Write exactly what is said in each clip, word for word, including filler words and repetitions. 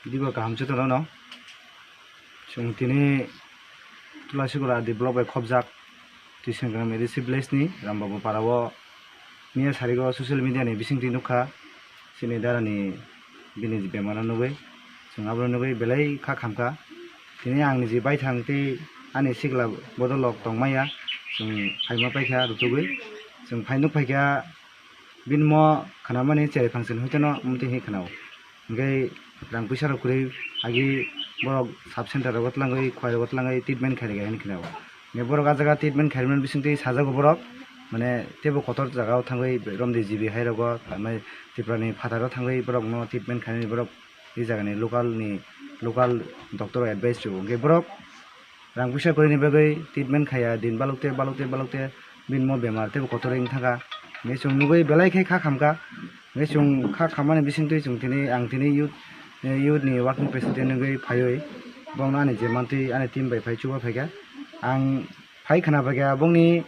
Dibo kaham jotono no. Chwng tini Tulasigora D block bai khobjak Twisangram A D C village ni Rambabu para o miya sarigo social media ni bisingtwi nukha chini dara ni bini bemar no nugwi, chwng abo nugwi belai kha khamkha. Tini ang niji baithang tei ani sikla bodolrok tongmaya, chwng phaima paikha rutugwi, chwng phai nuk phaikha. Bini mo khanamani cherai phangsin hoiteno motwi hinwi khanao. Hingke rang puisa rok kwrwi agi borok sub center rogo twlangwi, khwlai rogo twlangwi treatment khairikha hinwi khanao. Hingke borok ah jaga treatment khairikmani bisingtwi sajago borok, mane teibo kotor jagao thangwi romdi G B hai rogo, amai Tripura ni phataro thangwi borokno treatment khainani borok. I jagani local ni, local doctor advice rwo. Hingke borok rang puisa kwrwini bagwi treatment khaiya, din balukte, balukte, balukte, bini mo bemar teibo kotor wng thangkha. Hingke chwng nugwi belai khe kha khamkha. Hingke chwng kha khammani bisingtwi chwng tini, ang tini youth, youth ni working president wngwi phaiwi, bongno ani je mantwi ani team bai phai chuba phaikha. Ang phai khna phaikha bongni,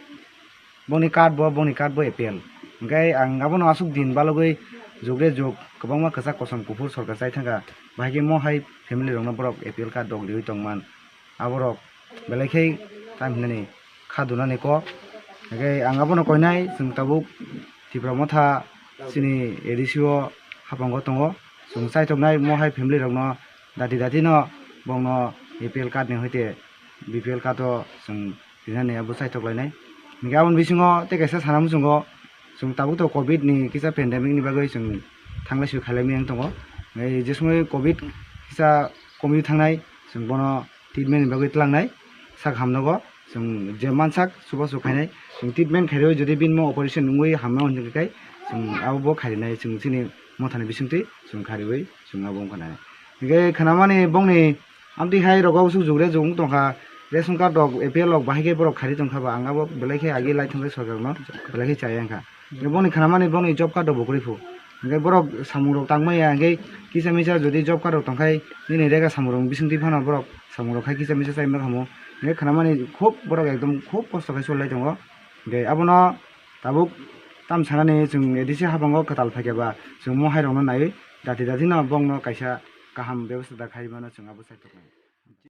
bongni card bo, bongni card bo A P L. Hingke ang abono aswk din balugwi jugre jug kwbangma kwchak kosom kuphur sorkar chai thangkha. Bahai khe mo hai family rokno borok A P L card rok riwi tongman. Aborok belai khe tam hinani kha dunani kok. Hingke ang abono koinai chwng tabuk Tipra Motha chini A D C o haphango tongo. Chwng chaithoknai mo hai family rokno dati dati no bongno A P L card ni hoite B P L card o chwng rinani abo chaithok lainai. Hingke aboni bisingo tei kaisa sana muchungo chwng tabuk to covid ni kisa pandemic ni bagwi chwng thanglai sui khailai miyang tongo. Hingke je somoi covid kisa komwi thangnai chwng bono treatment ni bagwi twlangnai sak hamnogo chwng je mansak chubachu khainai chwng treatment khairwi jodi bini mo operation wngwi hamna hwnwi khe chwng abo bo khairinai chwng chini mothani bisingtwi chwng khariwi chwng abo wngkha nai. Hingke khnamani bongni amtwi hai rogo usuk jugre jug wng tongkha, ration card rok A P L rok bahai khe borok khari tongkha ba ang abo belai khe agi lai thangkhe sorkar no belai khe chaya wngkha. Boni khnamani boni job card rok bo kwrwi phu. Hingke borok samung rok tangmaya hingke kisa misa jodi job card rok tongkhai nini rega samung rok bisingtwi phano borok samung rok khai kisa misa chai ma khamu. Hingke khnamani khub borok ekdom khub kosto khai sol lai tongo. Hingke abono tabuk tam sanani chwng A D C haphango kwtal phaikhe ba chwng mo hai rokno naiwi dati dati no bongno kaisa kaham bebostha da khai mano chwng abo sai tongmani.